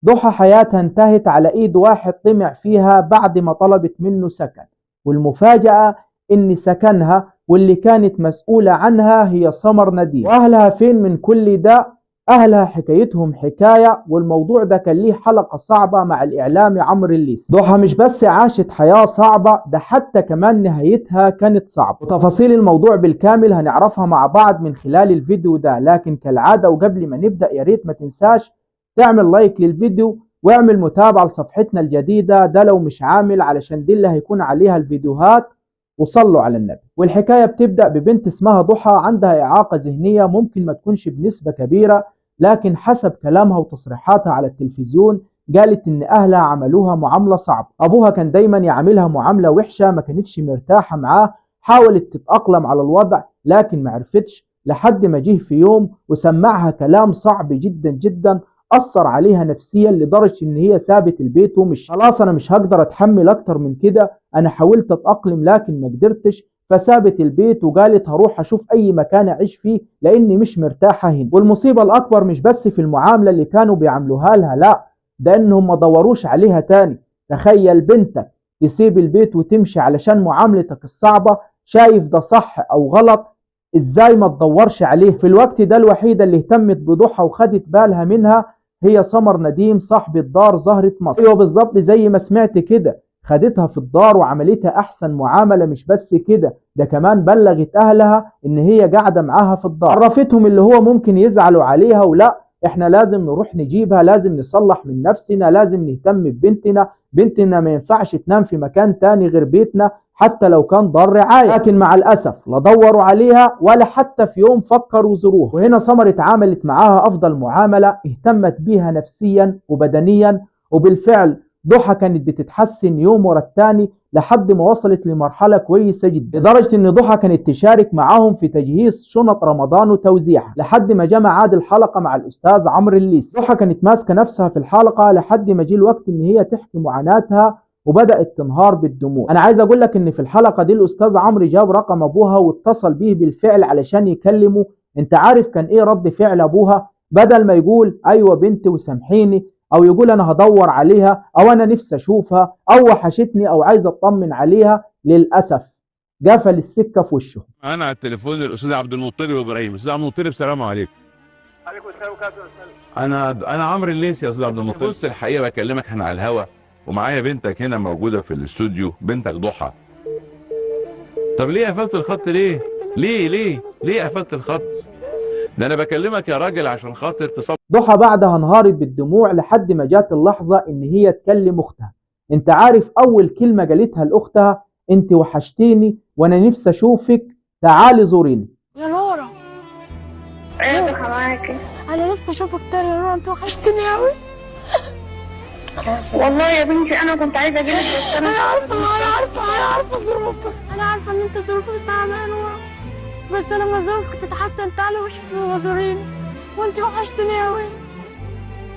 ضحى حياتها انتهت على ايد واحد طمع فيها بعد ما طلبت منه سكن، والمفاجأة ان سكنها واللي كانت مسؤولة عنها هي سمر نديم. واهلها فين من كل ده؟ اهلها حكايتهم حكاية، والموضوع ده كان ليه حلقة صعبة مع الاعلامي عمرو الليثي. ضحى مش بس عاشت حياة صعبة، ده حتى كمان نهايتها كانت صعبة، وتفاصيل الموضوع بالكامل هنعرفها مع بعض من خلال الفيديو ده. لكن كالعادة وقبل ما نبدأ يا ريت ما تنساش تعمل لايك للفيديو واعمل متابعة لصفحتنا الجديدة، ده لو مش عامل علشان دي اللي هيكون عليها الفيديوهات، وصلوا على النبي. والحكاية بتبدأ ببنت اسمها ضحى، عندها إعاقة ذهنية ممكن ما تكونش بنسبة كبيرة، لكن حسب كلامها وتصريحاتها على التلفزيون قالت إن أهلها عملوها معاملة صعبة. أبوها كان دايما يعاملها معاملة وحشة، ما كانتش مرتاحة معاه، حاولت تتأقلم على الوضع لكن ما عرفتش، لحد ما جه في يوم وسمعها كلام صعب جدا جدا أثر عليها نفسيا لدرجة إن هي سابت البيت ومش خلاص أنا مش هقدر أتحمل أكتر من كده، أنا حاولت أتأقلم لكن ما قدرتش، فسابت البيت وقالت هروح أشوف أي مكان أعيش فيه لأني مش مرتاحة هنا. والمصيبة الأكبر مش بس في المعاملة اللي كانوا بيعاملوها لها، لا ده إنهم ما دوروش عليها تاني. تخيل بنتك تسيب البيت وتمشي علشان معاملتك الصعبة، شايف ده صح أو غلط؟ إزاي ما تدورش عليه؟ في الوقت ده الوحيدة اللي اهتمت بضحى وخدت بالها منها هي سمر نديم صاحبة دار زهرة مصر. ايوه بالظبط زي ما سمعت كده، خدتها في الدار وعملتها احسن معاملة. مش بس كده، ده كمان بلغت اهلها ان هي قاعدة معاها في الدار، عرفتهم اللي هو ممكن يزعلوا عليها، ولا احنا لازم نروح نجيبها، لازم نصلح من نفسنا، لازم نهتم ببنتنا، بنتنا ما ينفعش تنام في مكان تاني غير بيتنا حتى لو كان دار رعاية. لكن مع الأسف لا دوروا عليها ولا حتى في يوم فكروا زروها. وهنا سمر اتعاملت معاها أفضل معاملة، اهتمت بيها نفسيا وبدنيا، وبالفعل ضحى كانت بتتحسن يوم ورا التاني لحد ما وصلت لمرحلة كويسة جدا، لدرجة ان ضحى كانت تشارك معاهم في تجهيز شنط رمضان وتوزيعها، لحد ما جه ميعاد الحلقة مع الأستاذ عمرو الليثي. ضحى كانت ماسكة نفسها في الحلقة لحد ما جه الوقت ان هي تحكي معاناتها وبدأت تنهار بالدموع. انا عايز اقول لك ان في الحلقة دي الاستاذ عمرو جاب رقم ابوها واتصل بيه بالفعل علشان يكلمه. انت عارف كان ايه رد فعل ابوها؟ بدل ما يقول ايوه بنتي وسامحيني، او يقول انا هدور عليها، او انا نفسي اشوفها، او وحشتني، او عايز اطمن عليها، للاسف قفل السكة في وشه. انا على التليفون الاستاذ عبد المطلب ابراهيم. استاذ عبد المطلب السلام عليكم. عليكم السلام ورحمة. انا عمرو الليثي يا استاذ عبد المطلب. بص الحقيقة بكلمك احنا على الهوا ومعايا بنتك هنا موجودة في الاستوديو، بنتك ضحى. طب ليه قفلت الخط؟ ليه ليه ليه ليه قفلت الخط؟ ده انا بكلمك يا راجل عشان خاطر تصب. ضحى بعدها انهارت بالدموع لحد ما جات اللحظة ان هي تكلم اختها. انت عارف اول كلمة قالتها لاختها؟ انت وحشتيني وانا نفسي اشوفك، تعالي زوريني. يا نورة. ايه ضحى معاكي؟ انا نفسي اشوفك تاني يا نورة، انت وحشتيني قوي. والله يا بنتي انا كنت عايزه اجيلك بس انا عارفه انا عارفه انا عارفه ظروفك، انا عارفه ان انت ظروفك صعبة يا نورة، بس انا لما ظروفك تتحسن تعالي وشوفي وزوريني، وانت وحشتيني قوي.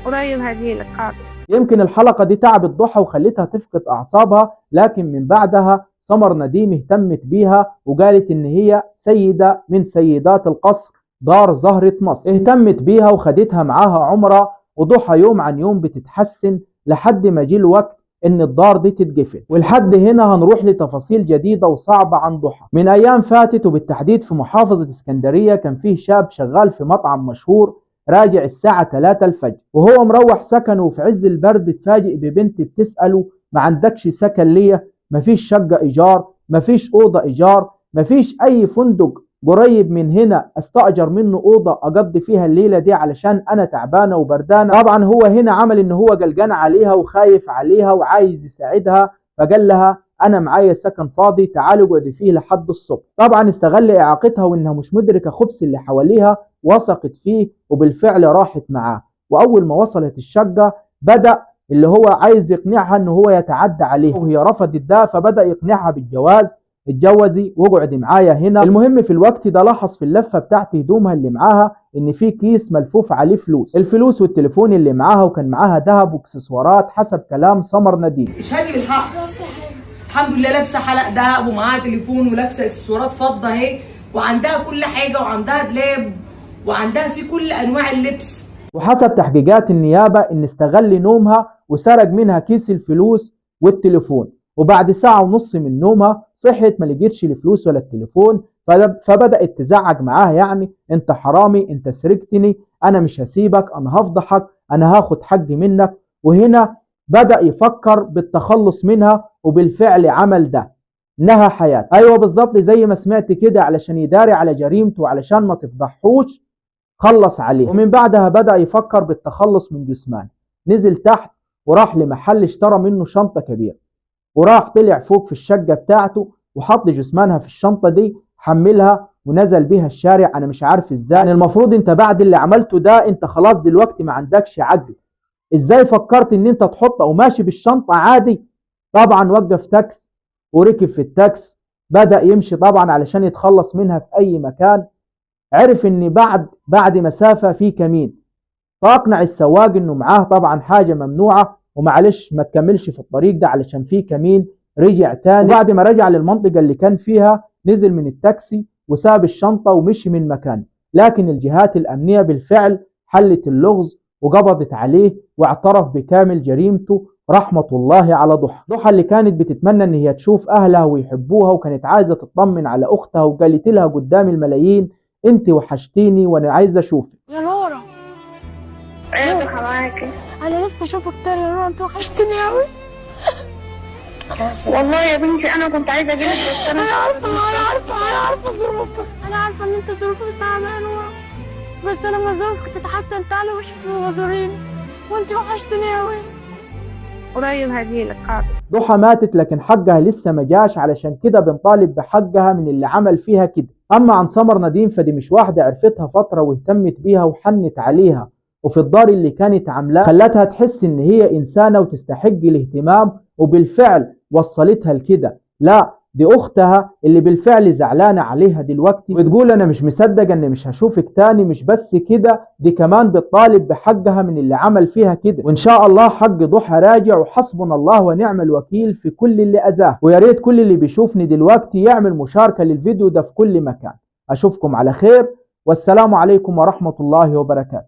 قريب هجيلك. حاضر. يمكن الحلقة دي تعبت ضحى وخلتها تفقد أعصابها، لكن من بعدها سمر نديم اهتمت بيها وقالت إن هي سيدة من سيدات القصر دار زهرة مصر. اهتمت بيها وخدتها معاها عمرة، وضحى يوم عن يوم بتتحسن لحد ما جه الوقت إن الدار دي تتقفل. ولحد هنا هنروح لتفاصيل جديدة وصعبة عن ضحى. من أيام فاتت وبالتحديد في محافظة اسكندرية كان فيه شاب شغال في مطعم مشهور، راجع الساعة 3 الفجر وهو مروح سكنه في عز البرد، اتفاجئ ببنت بتسأله ما عندكش سكن ليا؟ مفيش شقة إيجار، مفيش أوضة إيجار، مفيش أي فندق قريب من هنا استأجر منه أوضة أقضي فيها الليلة دي علشان أنا تعبانة وبردانة. طبعا هو هنا عمل إن هو قلقان عليها وخايف عليها وعايز يساعدها، فقال لها أنا معايا سكن فاضي، تعالوا اقعدي فيه لحد الصبح. طبعا استغل إعاقتها وإنها مش مدركة خبث اللي حواليها، وثقت فيه وبالفعل راحت معاه. وأول ما وصلت الشقة بدأ اللي هو عايز يقنعها إن هو يتعدى عليها، وهي رفضت ده، فبدأ يقنعها بالجواز، اتجوزي واقعدي معايا هنا. المهم في الوقت ده لاحظ في اللفة بتاعت هدومها اللي معاها ان في كيس ملفوف عليه فلوس، الفلوس والتليفون اللي معاها، وكان معاها ذهب واكسسوارات حسب كلام سمر نديم. اشهدي بالحق. الحمد لله لابسه حلق ذهب ومعاها تليفون ولابسه اكسسوارات فضة اهي، وعندها كل حاجة وعندها دولاب وعندها في كل انواع اللبس. وحسب تحقيقات النيابة ان استغل نومها وسرق منها كيس الفلوس والتليفون، وبعد 1.5 ساعة من نومها صحت ما لقيتش الفلوس ولا التليفون، فبدأت تزعق معاه، يعني انت حرامي، انت سرقتني، انا مش هسيبك، انا هفضحك، انا هاخد حقي منك. وهنا بدأ يفكر بالتخلص منها، وبالفعل عمل ده، نهى حياته. ايوه بالظبط زي ما سمعت كده، علشان يداري على جريمته وعلشان ما تفضحوش خلص عليه. ومن بعدها بدأ يفكر بالتخلص من جثمان. نزل تحت وراح لمحل اشترى منه شنطة كبيرة، وراح طلع فوق في الشقة بتاعته وحط جثمانها في الشنطة دي، حملها ونزل بيها الشارع. انا مش عارف ازاي، يعني المفروض انت بعد اللي عملته ده انت خلاص دلوقتي ما عندكش عقل، ازاي فكرت ان انت تحط او ماشي بالشنطة عادي؟ طبعا وقف تاكس وركب في التاكس، بدأ يمشي طبعا علشان يتخلص منها في اي مكان. عرف ان بعد مسافة في كمين، فاقنع السواق انه معاه طبعا حاجة ممنوعة ومعلش ما تكملش في الطريق ده علشان في كمين. رجع تاني، وبعد ما رجع للمنطقة اللي كان فيها نزل من التاكسي وساب الشنطة ومشي من مكانه. لكن الجهات الأمنية بالفعل حلت اللغز وقبضت عليه واعترف بكامل جريمته. رحمة الله على ضحى. ضحى اللي كانت بتتمنى ان هي تشوف اهلها ويحبوها، وكانت عايزة تطمن على اختها، وقالت لها قدام الملايين انت وحشتيني وانا عايزة اشوفك. يا نورة. ايه ضحى معاكي. انا نفسي اشوفك تاني يا نورة، انت وحشتيني قوي. والله يا بنتي انا كنت عايزه اجيلك بس انا عارفه انا عارفه انا عارفه ظروفك، انا عارفه ان انت ظروفك صعبه يا نورة، بس انا لما ظروفك تتحسن تعالي وشوفي وزوريني، وانت وحشتيني قوي. قريب هجيلك. حاضر. ضحى ماتت لكن حقها لسه ما جاش، علشان كده بنطالب بحقها من اللي عمل فيها كده. اما عن سمر نديم فدي مش واحده عرفتها فتره واهتمت بيها وحنت عليها، وفي الدار اللي كانت عاملاه خلتها تحس ان هي انسانه وتستحق الاهتمام، وبالفعل وصلتها لكده. لا دي اختها اللي بالفعل زعلانه عليها دلوقتي وتقول انا مش مصدقه ان مش هشوفك تاني. مش بس كده، دي كمان بتطالب بحقها من اللي عمل فيها كده. وان شاء الله حق ضحى راجع، وحسبنا الله ونعم الوكيل في كل اللي اذاه. ويا ريت كل اللي بيشوفني دلوقتي يعمل مشاركه للفيديو ده في كل مكان. اشوفكم على خير، والسلام عليكم ورحمه الله وبركاته.